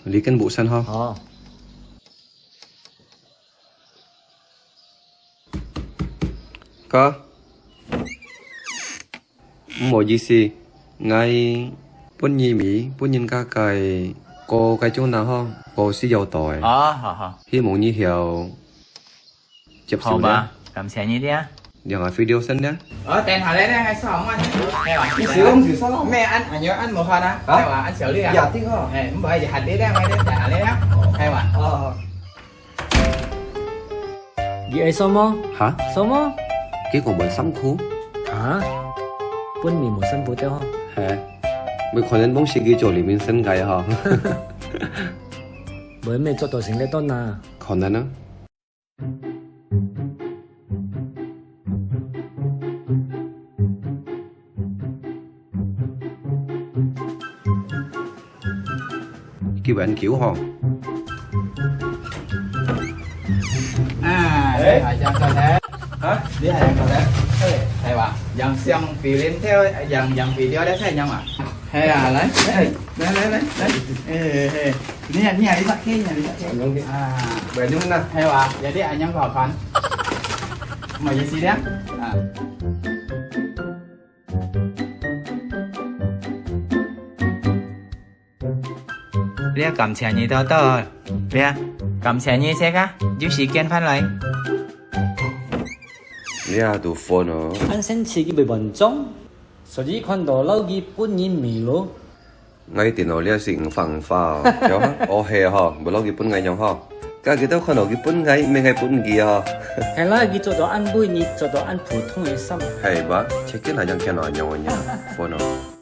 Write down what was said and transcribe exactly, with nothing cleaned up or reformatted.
你跟補身吼。哦。哥，毋好意思，𠊎分你米，分人家个過个鐘那吼，過需要到个。哦，好，好。希望你曉 接受咧。好吧，感謝你咧。兩个video send咧。哦，等下咧，咧，還少嘛？係哇？你使用幾少啊？咩，恁，恁樣，恁無看啊？啊？係哇，恁少咧啊？呀，對哦。哎，毋好意思，下啲咧，買啲，等下咧啊。係哇？哦，哦。你愛什麼？哈？什麼？結果無衫褲？啊？分你無衫褲掉吼？係，無可能幫自己做裡面身个哈。無咩做到成个段啊？可能啊。 佢還久吼。啊，哎。你還樣做呢？啊？你還樣做呢？哎。係哇？樣相比鄰條，樣，樣video咧，係樣嘛？係啊，來，哎，來，來，來，來，哎，哎。 你，你還一隻K，你還一隻K。啊。Belum lah. Hay wa, jadi anyang ko kon. Mau isi dia? Ah. 你啊，感謝你多多。你啊，感謝你，這個有時間翻來。你啊，讀分哦。恁生趣佢會文章，所以看到老弟本人迷路。 𠊎電腦這係五花五花哦，有哈？哦，係吼，無落去分𠊎用吼。該佢兜看到佢分𠊎，毋係𠊎分佢吼。係啦，佢做到恁貴，你做到恁普通个衫。係吧？切件還像見到樣樣，分哦。